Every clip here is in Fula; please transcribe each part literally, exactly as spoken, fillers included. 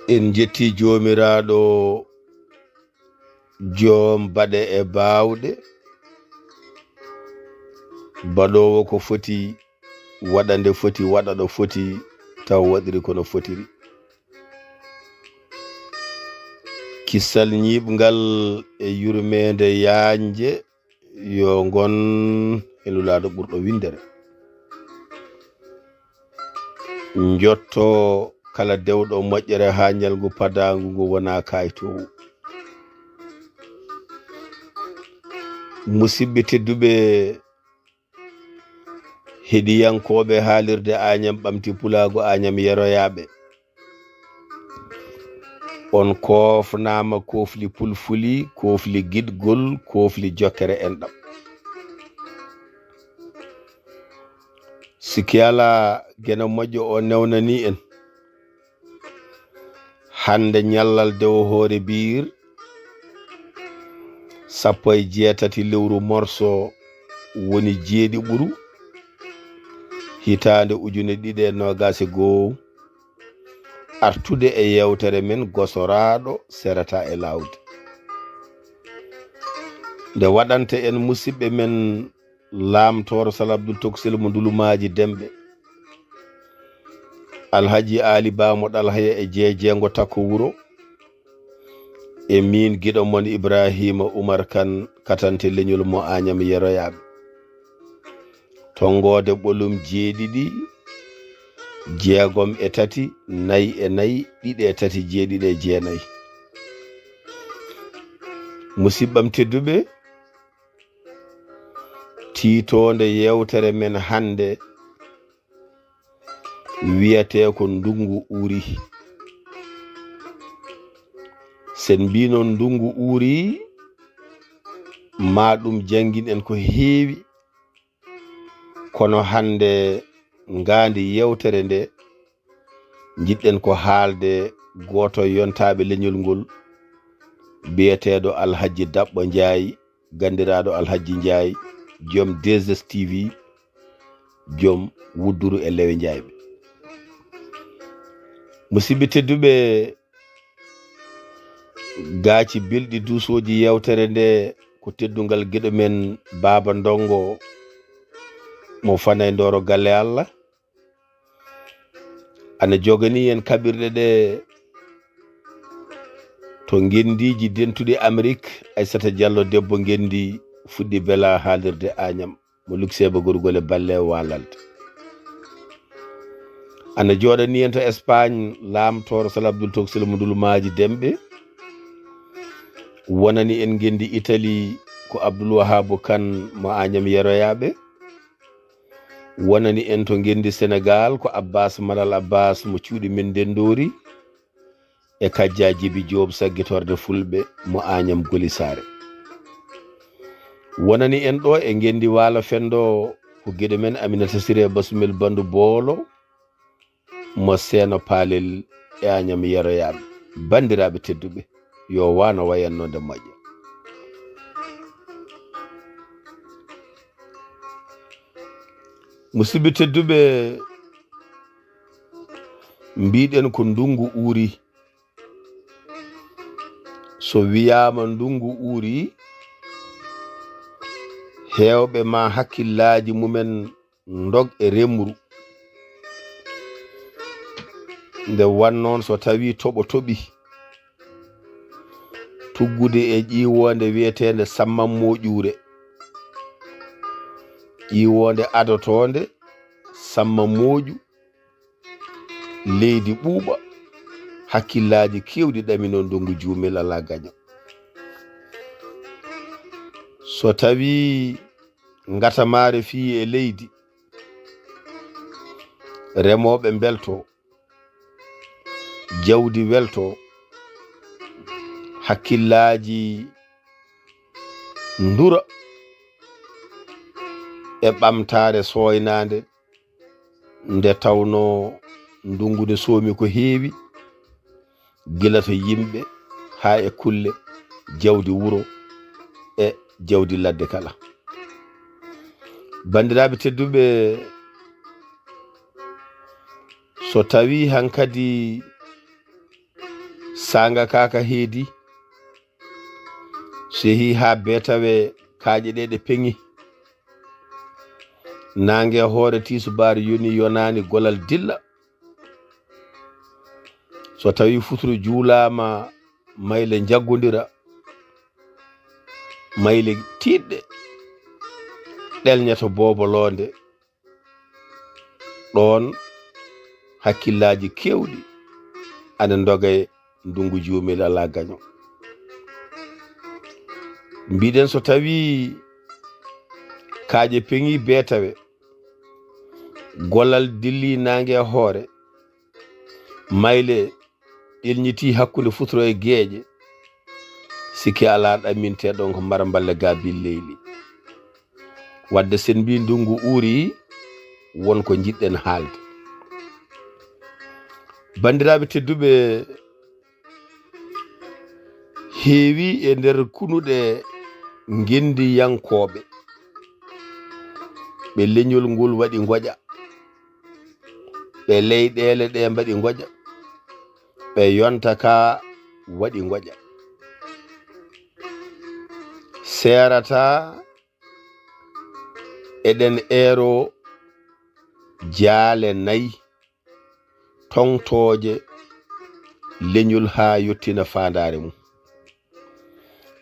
En njetti Joomiraaɗo, joom baɗe e baawɗe, baɗoowo ko foti, waɗa nde foti, waɗa ɗo foti, taw waɗiri kono fotiri. Kisal ñiiɓngal e yurmeende yaañde, yo ngon e Nulaaɗo ɓurɗo winndere. Njotto kala dewɗo moƴƴere haa ñalngu padaangu ngu wona kaytoowu. Musidɓe tedduɓe, heɗiyankooɓe haalirde Añam Ɓamti Pulaagu, Añam Yeroyaaɓe, on koofnaama koofli pulfuli, koofli giɗgol, koofli jokkere enɗam. Sikki alaa, Geno Moƴƴo o newnanii en hannde ñallal dewo hoore biir, sappo e jeetati lewru morso woni jeeɗiɓuru, hitaande ujune ɗiɗi e noogaas e goo, artude e yeewtere men gosoraaɗo serata e laawdi. Nde waɗante en musidɓe men Laamtooro Sal Abdul Toksel mo Ndulumaaji Demɓe, Alhaji Aali Ba mo Ɗalhaya e Jeejeengo Takko Wuro, e miin giɗo mon Ibraahiima Umar Kan, katante leñol mo Añam Yeroyaaɓe. Tonngoode ɓolum jeeɗiɗi, jeegom e tati, nayi e nayi, ɗiɗi e tati, jeeɗiɗi e jeenayi. Musidɓam tedduɓe, tiitoonde yeewtere men hannde wiyetee ko ndunngu uuri. Sen mbii noon ndunngu uuri, maa ɗum janngin en ko heewi, kono hannde ngaandi yeewtere nde, njiɗɗen ko haalde gooto e yontaaɓe leñol ngol, biyeteeɗo Alhaji Daɓɓo Njaay, ganndiraaɗo Alhaji Njaay, joom deux S T V, joom Wudduru e Lewe Njaayɓe. Musidɓe tedduɓe, gaaci belɗi duusooji yeewtere nde, ko teddungal giɗo men Baaba Ndongo mo Fanay Ndoro Galle Allah. Ana joganii en kaɓirɗe ɗe to ngenndiiji dentuɗi Amerik, Aysata Jallo debbo ngenndi fuɗɗi bela haalirde Añam, mo Lukseeba Gorgol e Balle Waalalde. Ana jooɗanii en to Espaañ, Laamtooro Sal Abdul Toksel mo Ndulumaaji Demɓe. Wonani en ngenndi Itali ko Abdul Wahaabu Kan mo Añam Yeroyaaɓe. Wonani en to ngenndi Senegaal ko Abbaas Malal Abbaas mo cuuɗi men Ndenndoori, e Kajja Jibi Joob saggitorde Fulɓe mo Añam Golisaare. Wonani en ɗo e ngenndi Waalo Fenndo ko giɗo men Aminata Siree Basumel Banndu Boolo mo Seeno Paalel e Añam Yeroyaaɓe. Banndiraaɓe tedduɓe, yo waano wayanno nde moƴƴa. Musidɓe tedduɓe, mbiɗen ko ndunngu uuri. So wiyaama ndunngu uuri, heewɓe ma hakkillaaji mumen ndog e remru. Nde wannoon so tawii toɓo toɓi, tuggude e ƴiiwoonde wiyeteende Sammam Mooƴuure, ƴiiwoonde adotoonde Samma Mooƴu, leydi ɓuuɓa, hakkillaaji keewɗi ɗaminoo ndonngu juumel alaa gaño. So tawii ngatamaare fii e leydi, remooɓe mbeltoo, jawdi weltoo, hakkillaaji ndura e ɓamtaare sooynaande, nde tawnoo ndunngu ne soomi ko heewi, gila to yimɓe haa e kulle, jawdi wuro e jawdi ladde kala. Banndiraaɓe tedduɓe, so tawii hankadi Saanga kaaka heedi, so yehii haa beetawe kaaƴe ɗe ɗe peŋi. Naange hoore tiisubaari yoni yonaani golal dilla. So tawii futuro juulaama mayle njaggondira, mayle tiiɗɗe ɗelñata booboloonde. Ɗoon hakkillaaji keewɗi ana ndoga e ndunngu juumel alaa gaño. Mbiɗen so tawii kaaƴe peŋii beetawe, golal dillii naange e hoore, mayle ɗelñitii hakkunde futuro e geeƴe, sikke alaa ɗammintee ɗoon ko mbaramballe gaabil leyli. Wadde sen mbii ndunngu uuri, won ko njiɗɗen haalde. Banndiraaɓe tedduɓe, heewi e nder kunuɗe ngenndiyankooɓe, ɓe leñol ngol waɗi ngoƴa, ɓe leyɗeele ɗe mbaɗi ngoƴa, ɓe yonta ka waɗi ngoƴa. Seerata eɗen eero jaale nayi toŋtooje leñol haa yettina faandaare mum.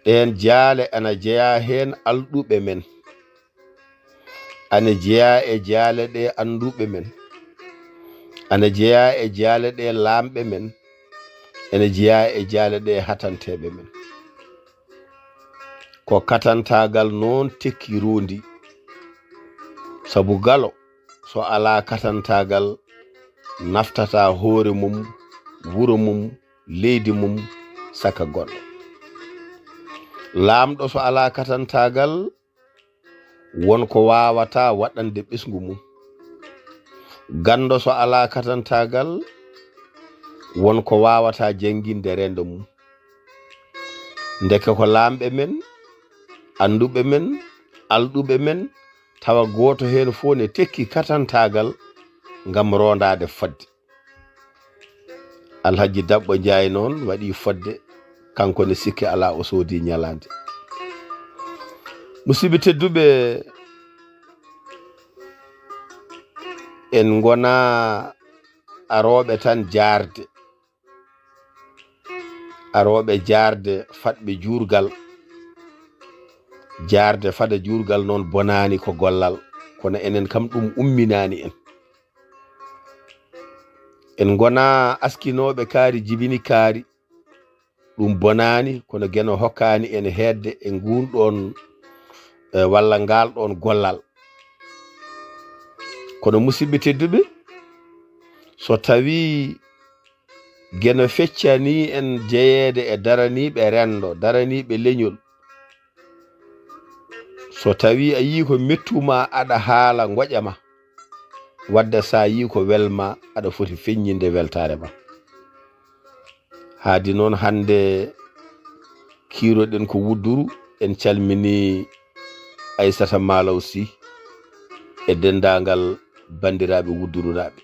Ɗeen jaale ana jeyaa heen alɗuɓe men, ana jeyaa e jaale ɗe annduɓe men, ana jeyaa e jaale ɗe laamɓe men, ene jeyaa e jaale ɗe hatanteeɓe men. Ko katantaagal noon tekki roondi. Sabu galo, so alaa katantaagal, naftata hoore mum, wuro mum, leydi mum, saka goɗɗo. Laamɗo, so alaa katantaagal, won ko waawata waɗande ɓesngu mum. Ganndo, so alaa katantaagal, won ko waawata jannginde renndo mum. Ndeke ko laamɓe men, annduɓe men, alɗuɓe men, tawa gooto heen fof ne tekki katantaagal ngam roondaade fodde. Alhaji Daɓɓo Njaay noon waɗi fodde, kanko ne sikke alaa o soodi ñalaande. Musidɓe tedduɓe, en ngona arooɓe tan jaarde, arooɓe jaarde faɗɓe juurgal. Jaarde fada juurgal noon bonaani ko gollal, kono enen kam ɗum umminaani en. En ngona askinooɓe kaari jibini kaari, ɗum bonaani, kono Geno hokkaani en heedde e nguun ɗoon, e walla ngaal ɗoon gollal. Kono musidɓe tedduɓe, so tawii Geno feccanii en jeyeede e daraniiɓe renndo, daraniiɓe leñol, so tawii a yii ko mettumaa, aɗa haala ngoƴa ma, wadde so a yii ko welmaa, aɗa foti feññinde weltaare ma. Haadi noon hannde kiiroɗen ko Wudduru, en calminii Aysata Maalaw Sy e denndaangal banndiraaɓe Wuddurunaaɓe.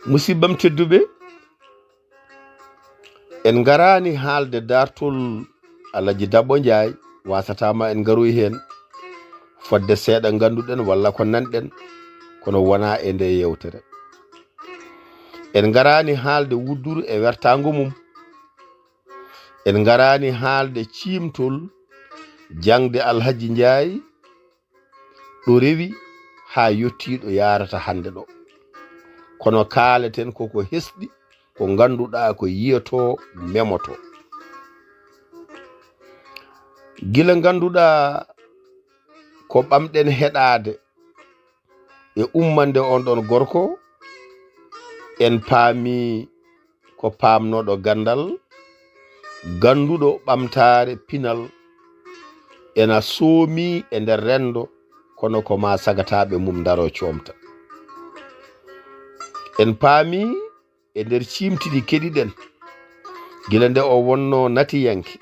Musidɓam tedduɓe, en ngaraani haalde daartol Alhaji Daɓɓo Njaay, waasata ma en ngaroy heen, fodde seeɗa ngannduɗen walla ko nanɗen, kono wonaa e nde yeewtere. En ngaraani haalde Wudduru e wertaango mum. En ngaraani haalde ciimtol jaŋde Alhaji Njaay, ɗo rewi haa yettii ɗo yaarata hannde ɗo. Kono kaaleten koko hesɗi, ko ngannduɗaa ko yiyotoo, memotoo. Gila ngannduɗaa ko ɓamɗen heɗaade e ummande on ɗon gorko, en paami ko paamnooɗo ganndal, gannduɗo ɓamtaare pinal, ena soomi e nder renndo, kono ko maa sagataaɓe mum ndaro coomta. En paami e nder ciimtini keɗiɗen, gila nde o wonno natiyanke,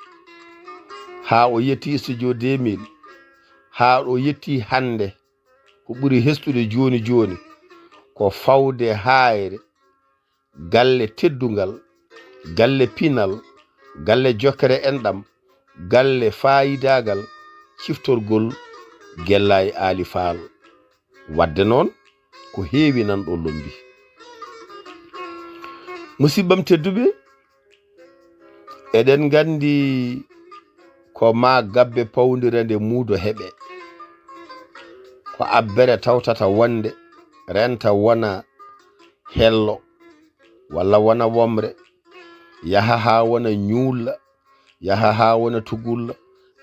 haa o yetti studio deux mille, haa o yetti hannde, ko ɓuri hesɗude jooni jooni, ko fawde haayre, galle teddungal, galle pinal, galle jokkere enɗam, galle faayidaagal, ciftorgol Gellaay Aali Faal. Wadde noon, ko heewi nan ɗo lombi. Musiɓɓam tedduɓe, eɗen nganndi ko maa gabbe pawndira nde muudo heɓe. Ko abbere tawtata wonde renta wona hello, walla wona womre, yaha haa wona ñuulla, yaha haa wona tugulla,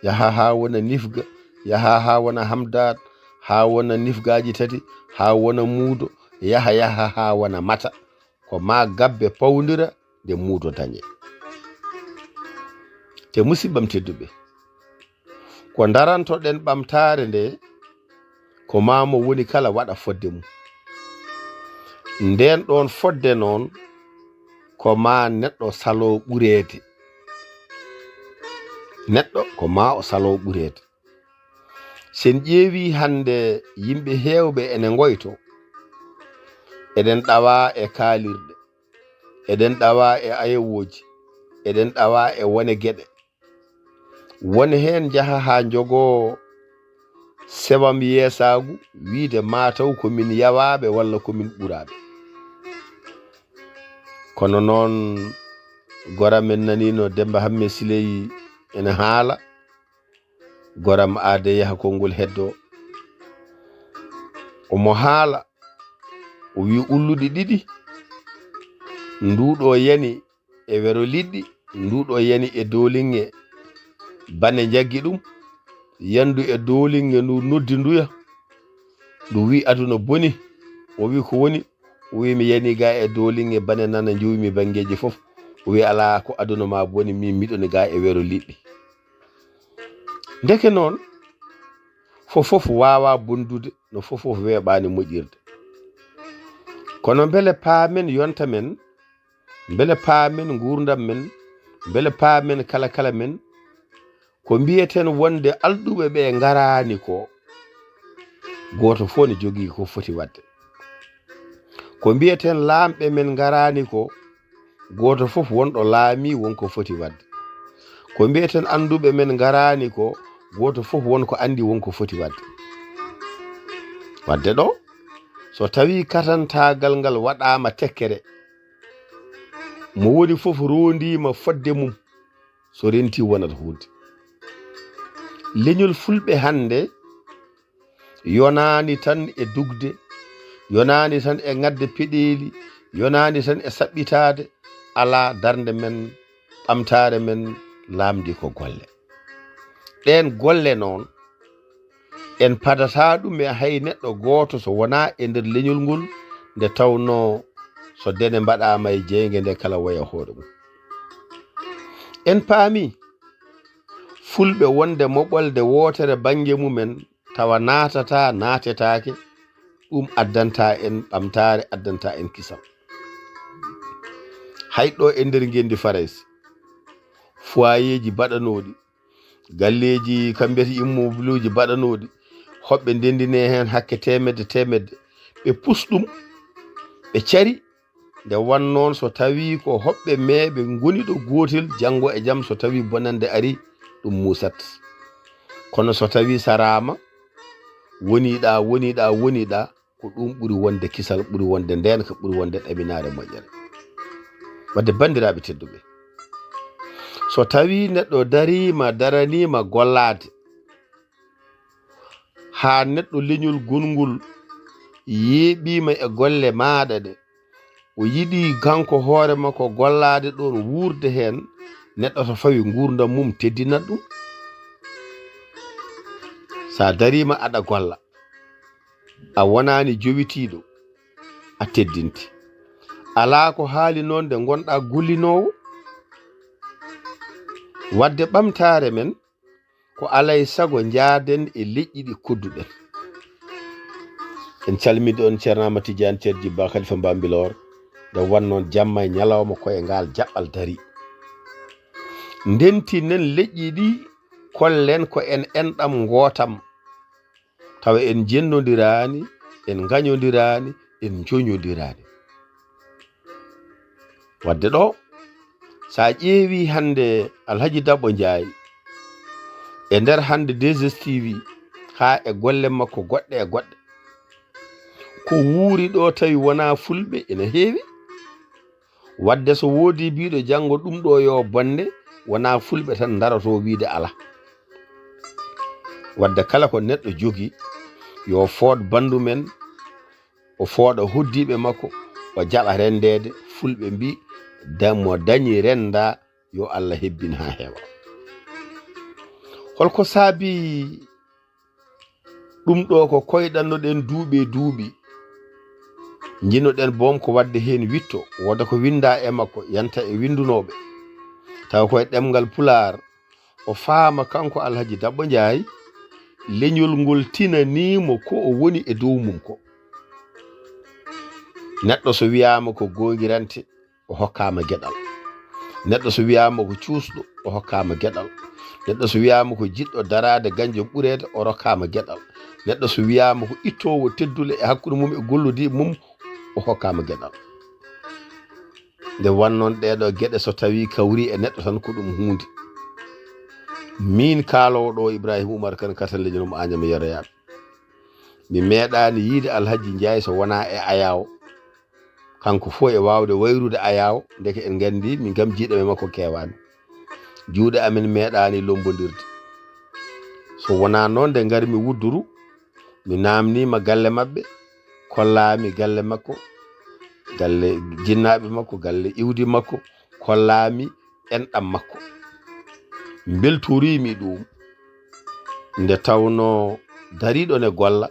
yaha haa wona nifga, yaha haa wona hamdaat, haa wona nifgaaji tati, haa wona muudo, yaha, yaha haa wona mata. Ko maa gabbe pawndira nde muudo dañe. Te musiɓɓam tedduɓe, ko darantoɗen ɓamtaare nde, ko maa mo woni kala waɗa fodde mum. Nden ɗon fodde noon, ko maa neɗɗo saloo ɓureede. Neɗɗo ko maa o saloo ɓureede. Sen ƴeewi hannde yimɓe heewɓe ene ngoyto. Eɗen ɗawa e kaalirɗe. Eɗen ɗawa e ayewooji. Eɗen ɗawa e wone geɗe. Won heen njaha haa njogoo sewam yeesaagu, wiide maa taw ko min yawaaɓe walla ko min ɓuraaɓe. Kono noon, gora men naniino Demmba Hammee Siley ene haala, goram aade yaha konngol heddoo. Omo haala, o wi ulluɗe ɗiɗi, nduɗo yani e wero liɗɗi, nduɗo yani e dooliŋŋe bane njaggi ɗum, yandu e dooliŋŋe ndu noddi nduya, ndu wi aduna boni, o wi ko woni, o wi mi yani ga e dooliŋŋe bane nana njowi mi banngeeji fof, o wi alaa ko aduna ma boni, min miɗo ni ga e wero liɗɗi. Ndeke noon, fof fof waawa bondude, no fof fof weeɓaani moƴƴirde. Kono mbele paamen yonta men, mbele paamen nguurndam men, mbele paamen kala kala men, ko mbiyeten wonde alɗuɓe ɓe ngaraani ko, gooto fof ne jogii ko foti waɗde. Ko mbiyeten laamɓe men ngaraani ko, gooto fof wonɗo laami won ko foti waɗde. Ko mbiyeten annduɓe men ngaraani ko, gooto fof won ko anndi won ko foti waɗde. Wadde ɗo, so tawii katantaagal ngal waɗaama tekkere, mo woni fof roondiima fodde mum, so rentii wonat huunde. Leñol fulɓe hannde yonaani tan e dugde, yonaani tan e ŋadde peɗeeli, yonaani tan e saɓɓitaade, alaa darnde men, ɓamtaare men, laamdi ko golle. Ɗeen golle noon, en padataa ɗum e hay neɗɗo gooto so wonaa e nder leñol ngol, nde tawnoo so dene mbaɗaama e jeynge nde kala woya hoore mum. En paami fulɓe wonde moɓolde wootere bannge mumen tawa naatata, naatetaake, ɗum addanta en ɓamtaare, addanta en kisal. Hay ɗo e nder ngenndi Farayse, foyeeji baɗanooɗi, galleeji, kam mbiyata immeuble uji baɗanooɗi, hoɓɓe ndenndine heen hakke teemedde, teemedde, ɓe pus ɗum, ɓe cari, nde wan noon so tawii ko hoɓɓe meeɓe ngoni ɗo gootel, janngo e jam so tawii bonannde ari, ɗum muusat. Kono so tawii saraama, woniɗa, woniɗa, woniɗa, ko ɗum ɓuri wonde kisal, ɓuri wonde ndeenka, ɓuri wonde ɗaminaare moƴƴere. Wadde banndiraaɓe tedduɓe, so tawii neɗɗo dariima, daraniima gollaade, haa neɗɗo leñol gongol yeeɓiima e golle maaɗa ɗe, o yiɗi kanko hoore makko gollaade ɗoon, wuurde heen, neɗɗo so fawi nguurndam mum teddinat ɗum. So a dariima aɗa golla, a wonaani jowitiiɗo, a teddinti. Alaa ko haali noon nde ngonɗaa gollinoowo. Wadde ɓamtaare men, ko alay sago njaaden e leƴƴi ɗi kodduɗen. En calmini on Ceerno Ahmad Tidiane Ceerno Jibba Khalifa Bambilor, nde wan noon jamma e ñalawma ko e ngaal jaɓɓal dari. Ndentinen leƴƴi ɗi, kollen ko en enɗam ngootam. Tawa en jennondiraani, en ngañondiraani, en njoñondiraani. Wadde ɗo, so a ƴeewi hannde Alhaji Dabbo Njaay e nder hannde deux S T V, haa e golle makko goɗɗe e goɗɗe, ko wuuri ɗo tawi wonaa fulɓe ina heewi. Wadde so woodi biiɗo janngo ɗum ɗo yo bonne, wonaa fulɓe tan ndaroto wiide alaa. Wadde kala ko neɗɗo jogi, yo fooɗ banndu men, o fooɗa hoddiiɓe makko, o jaɓa renndeede. Fulɓe mbi, da-, mo dañi rennda, yo Allah hebbin haa heewa. Holko saabi ɗum ɗo? Ko koyɗannoɗen duuɓi e duuɓi. Njinoɗen boom ko wadde heen witto, wooda ko winnda e makko, yanta e winndunooɓe. Tawa koye ɗemngal Pulaar, o faama kanko Alhaji Dabbo Njaay, leñol ngol tinanii mo ko o woni e dow mum ko. Neɗɗo so wiyaama ko goongirante, o hokkaama geɗal. Neɗɗo so wiyaama ko cuusɗo, o hokkaama geɗal. Neɗɗo so wiyaama ko jiɗɗo daraade ganjo ɓureede, o rokkaama geɗal. Neɗɗo so wiyaama ko ittoowo teddule e hakkunde mum e gollude mum, o hokkaama geɗal. Nde wannoon ɗee ɗo geɗe, so tawii kawrii e neɗɗo tan, ko ɗum huunde. Miin kaaloowo ɗo, Ibrahima Umar Kan, Katan Leñol mo Añam e Yero Yaaɓe, mi meeɗaani yiide Alhaji Njaay so wonaa e ayaawo. Kanko fof e waawde wayrude ayaawo, ndeke en nganndi min kam jiiɗam e makko keewaani. Juuɗe amen meeɗaani lombondirde. So wonaa noon, nde ngarmi Wudduru, mi naamniima galle maɓɓe, kollaami galle makko, galle jinnaaɓe makko, galle iwdi makko, kollaami enɗam makko. Mbeltoriimi ɗum. Nde tawnoo dariiɗo ne golla,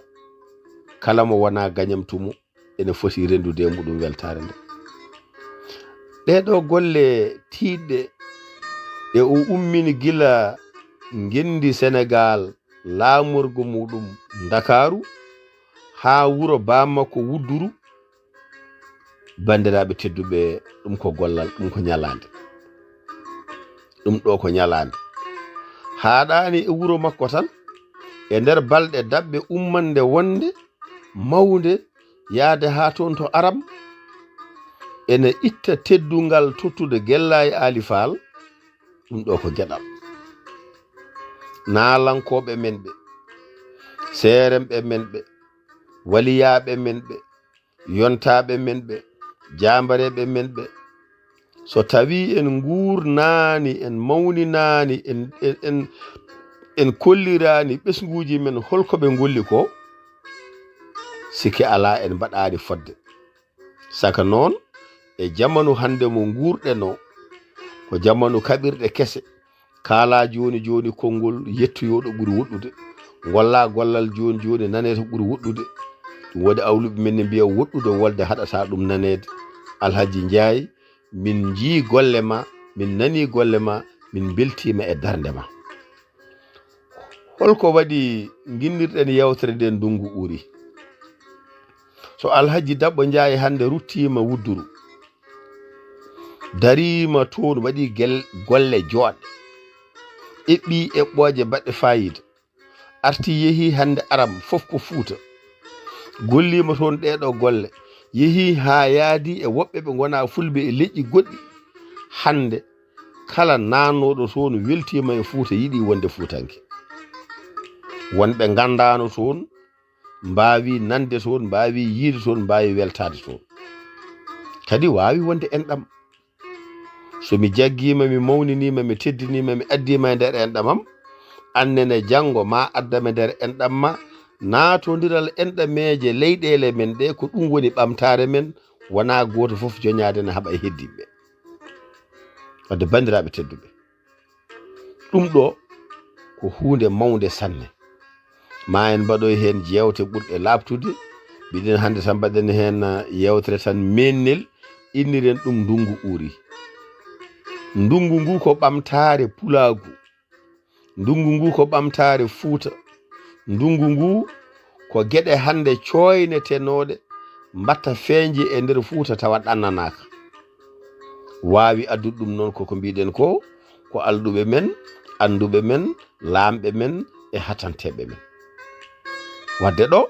kala mo wonaa gañam tumu, ene foti renndude e muɗum weltaare nde. Ɗee ɗo golle tiiɗɗe ɗe o ummini gila ngenndi Senegaal, laamorgo muɗum Ndakaaru, haa wuro baamakko Wudduru, banndiraaɓe tedduɓe, ɗum ko gollal, ɗum ko ñalaande. Ɗum ɗo ko ñalaande. Haaɗaani e wuro makko tan, e nder balɗe daɓɓe ummande wonde mawnde, yahde haa toon to Aram, ene itta teddungal tottude Gellaay Aali Faal, ɗum ɗo ko geɗal. Naalankooɓe men ɓe, seeremɓe men ɓe, waliyaaɓe men ɓe, yontaaɓe men ɓe, jaambareeɓe men ɓe, so tawii en nguurnaani, en mawninaani, en, en, en, en kolliraani ɓesnguuji men hol ko ɓe ngolli ko, sikke alaa en mbaɗaani fodde. Saka noon, e jamanu hannde mo nguurɗen o, ko jamanu kaɓirɗe kese, kaalaa jooni jooni konngol yettoyoo ɗo ɓuri woɗɗude, ngollaa gollal jooni jooni nanee to ɓuri woɗɗude. Ɗum waɗi awluɓe men ne mbiya woɗɗude wolde haɗataa ɗum naneede. Alhaji Njaay, min njii golle ma, min nanii golle ma, min mbeltiima e darnde ma. Holko waɗi nginnirɗen yewtere nde ndunngu uri? So Alhaji Dabbo Njaay hannde ruttiima Wudduru, dariima toon, waɗi gel-, golle jooɗɗe, eɓɓi eɓɓooje baɗɗe faayiida, arti yehi hannde Aram, fof ko Fuuta, golliima toon ɗee ɗo golle, yehi haa yaadi e woɓɓe ɓe ngonaa fulɓe e leƴƴi goɗɗi. Hannde kala naannooɗo toon weltiima e Fuuta, yiɗi wonde Fuutanke. Wonɓe nganndaano toon, mbaawi nande toon, mbaawi yiide toon, mbaawi weltaade toon. Kadi waawi wonde enɗam. So mi jaggiima, mi mawniniima, mi teddiniima, mi addiima e nder enɗam am, annene janngo ma addame nder enɗam ma, naatondiral enɗameeje leyɗeele men ɗe, ko ɗum woni ɓamtaare men, wonaa gooto fof joñaade ne haɓa e heddiiɓe. Wadde banndiraaɓe tedduɓe, ɗum ɗo ko huunde mawnde sanne. Ma en mbaɗoy heen jeewte ɓurɗe laaɓtude. Mbiɗen hannde tan mbaɗen heen, uh, yeewtere tan meennel, inniren ɗum Ndunngu uri. Ndunngu ngu ko ɓamtaare pulaagu. Ndunngu ngu ko ɓamtaare Fuuta. Ndunngu ngu ko geɗe hannde cooynetenooɗe mbatta feeñde e nder Fuuta tawa ɗannanaaka. Waawi addude ɗum noon koko mbiɗen ko, ko alɗuɓe men, annduɓe men, laamɓe men e hatanteeɓe men. Wadde ɗo,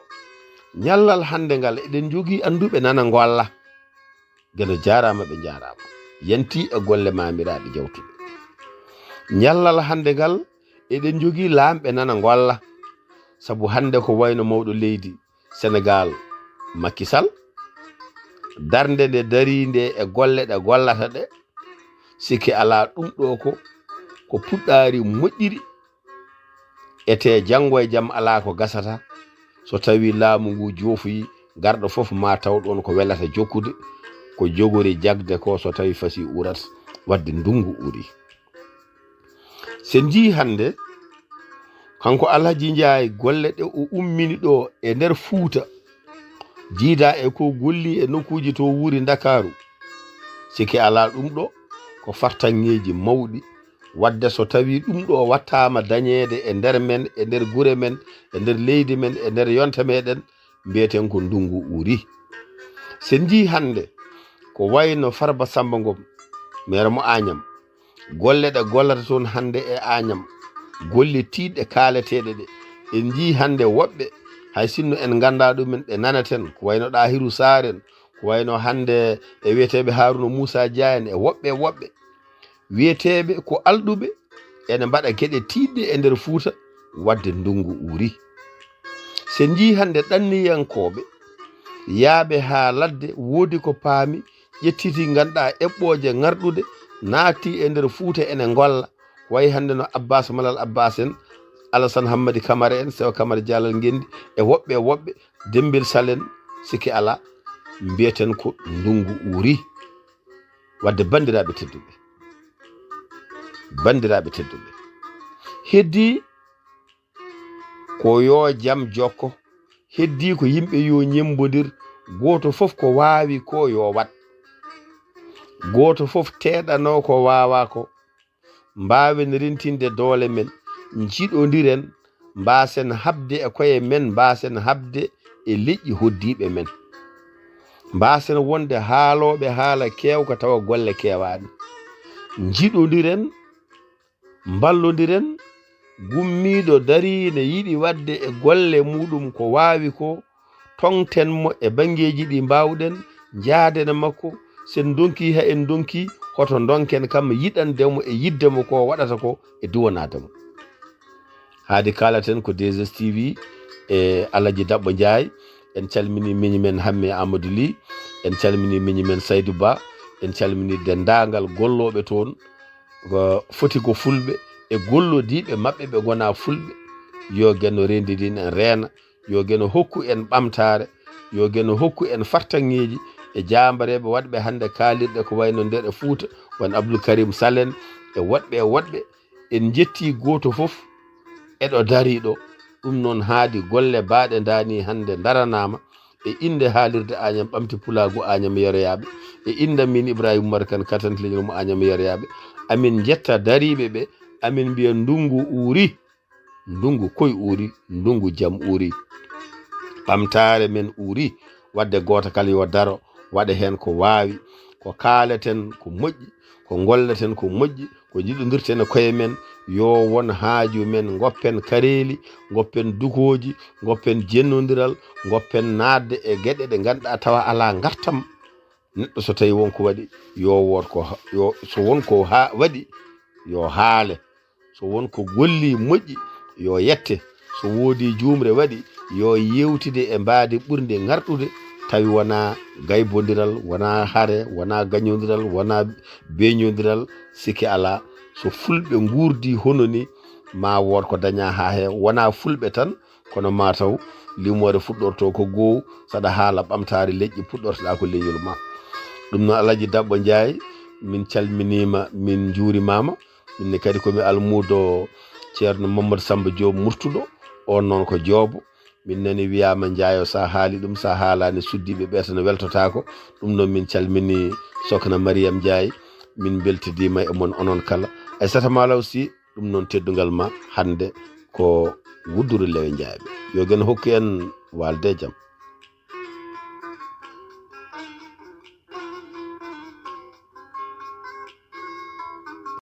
ñallal hannde ngal eɗen njogii annduɓe nana ngolla. Geno jaaraama, ɓe njaaraama. yanti e golle maamiraaɓe jawtuɓe. Ñallal hannde ngal, eɗen njogii laamɓe nana ngolla, sabu hannde ko wayno mawɗo leydi Senegaal, Macky Sall, darnde nde darii nde e golle ɗe gollata ɗe, sikke alaa ɗum ɗo ko, ko puɗɗaari moƴƴiri, etee janngo e jam alaa ko gasata. So tawii laamu ngu joofoyi, garɗo fof ma taw ɗoon ko welata jokkude, ko jogori jagde ko so tawii fasii urat, waɗde ndunngu uri. So en njii hannde, kanko Alhaji Njaay, golle ɗe o ummini ɗo e nder Fuuta, jiida e ko golli e nokkuuji to wuuri Ndakaaru, sikke alaa ɗum ɗo ko fartaŋŋeeji mawɗi. Waɗde so tawii ɗum ɗo wattaama dañeede e nder men, e nder gure men, e nder leydi men, e nder yonta meɗen, mbiyeten ko ndunngu uri. So en njii hannde ko wayno Farba Samba Ngom, meer mo Añam, golle ɗe gollata toon hannde e Añam, golle tiiɗɗe kaaleteeɗe ɗe. En njii hannde woɓɓe, hay sinno en nganndaa ɗumen, ɓe nanaten, ko wayno Ɗaahiru Saar en, ko wayno hannde e wiyeteeɓe Haaruna Muusa Jaa en e woɓɓe e woɓɓe, wiyeteeɓe ko alɗuɓe, ene mbaɗa geɗe tiiɗɗe e nder Fuuta, waɗde ndunngu uri. So en njii hannde ɗanniyankooɓe, yaaɓe haa ladde, woodi ko paami, ƴettiti ngannduɗaa eɓɓooje ŋarɗude, naatti e nder Fuuta ene ngolla, ko wayi hannde no Abbas Malal Abbas en, Alassane Hammadi Camara en, Sewa Camara Jalal Ngenndi, e woɓɓe e woɓɓe, Demmbel Sal en, sikke alaa, mbiyeten ko ndunngu uri. Waɗde banndiraaɓe tedduɓe, banndiraaɓe tedduɓe, heddii ko yo jam jokko, heddii ko yimɓe yo ñemmbodir, gooto fof ko waawi ko yo waɗ, gooto fof teeɗanoo ko waawaa ko, mbaawen rentinde doole men, njiɗondiren, mbaasen haɓde e koye men, mbaasen haɓde e leƴƴi hoɗdiiɓe men. Mbaasen wonde haalooɓe haala keewka tawa golle keewaani. Njiɗondiren, mballondiren, gummiiɗo darii ne yiɗi waɗde e golle muuɗum ko waawi ko, toŋten mo e banngeeji ɗi mbaawɗen, njaaden e makko, so en ndonkii haa en ndonkii, hoto ndonken kam yiɗande mo e yiɗde mo ko waɗata ko e duwanaade mo. Haadi kaalaten ko deux S T V e Alaji Daɓɓo Njaay. En calminii miñi men Hamme Amadou Ly, en calminii miñi men Saydou Ba, en calminii denndaangal gollooɓe toon, ko foti ko fulɓe e gollodiiɓe maɓɓe ɓe ngonaa fulɓe. Yo Geno renndidin en reena, yo Geno hokku en ɓamtaare, yo Geno hokku en fartaŋŋeeji e jaambareeɓe waɗɓe hannde kaalirɗe ko wayno nder e Fuuta, won Abdoul Karim Sal en e woɗɓe e woɗɓe. En njettii gooto fof e ɗo darii ɗo. Ɗum noon haadi golle baaɗe ndaanii hannde ndaranaama e innde haalirde Añam Ɓamti Pulaagu Añam Yeroyaaɓe, e innde min Ibrahima Umar Kan Katante Leñol mo Añam Yeroyaaɓe. Amin njetta dariiɓe ɓe, amin mbiya ndunngu uuri, ndunngu koy uuri, ndunngu jam uuri. Ɓamtaare men uuri, waɗde gooto kala yo daro, waɗa heen ko waawi, ko kaaleten ko moƴƴi, ko ngolleten ko moƴƴi, ko njiɗondirten e koye men, yo won haaju men, ngoppen kareeli, ngoppen dukooji, ngoppen jennondiral, ngoppen naatde e geɗe ɗe ngannduɗaa tawa alaa ngartam. Neɗɗo so tawii won ko waɗi, yo wood ko ha-, yo, so won ko ha-, waɗi, yo haale. So won ko golli moƴƴi, yo yette. So woodi juumre waɗi, yo yewtide e mbaadi ɓurndi ŋarɗude, tawi wonaa gaybondiral, wonaa hare, wonaa gañondiral, wonaa beñondiral, sikke alaa. So fulɓe nguurdi hono ni, ma wood ko dañaa haa he, wonaa fulɓe tan, kono ma taw limoore fuɗɗorto ko goow, saɗa haala ɓamtaare leƴƴi, puɗɗortoɗaa ko leñol ma. Ɗum noon, Alaji Daɓɓo Njaay, min calminiima, min njuurimaama. Min ne kadi ko mi almuudo Ceerno Mamadou Samba Diop Murtuɗo, on noon ko Joobo. Min nani wiyaama Njaayo, sa haali ɗum, sa haalaani suddiiɓe ɓe tan weltotaako. Ɗum noon min calmini Sokna Mariyam Njaay, min mbeltidiima e mon onon kala. Aysata Malaw Si, ɗum noon teddungal ma hannde ko Wudduru Lewe Njaaɓe. Yo Geno hokku en waalde e jam.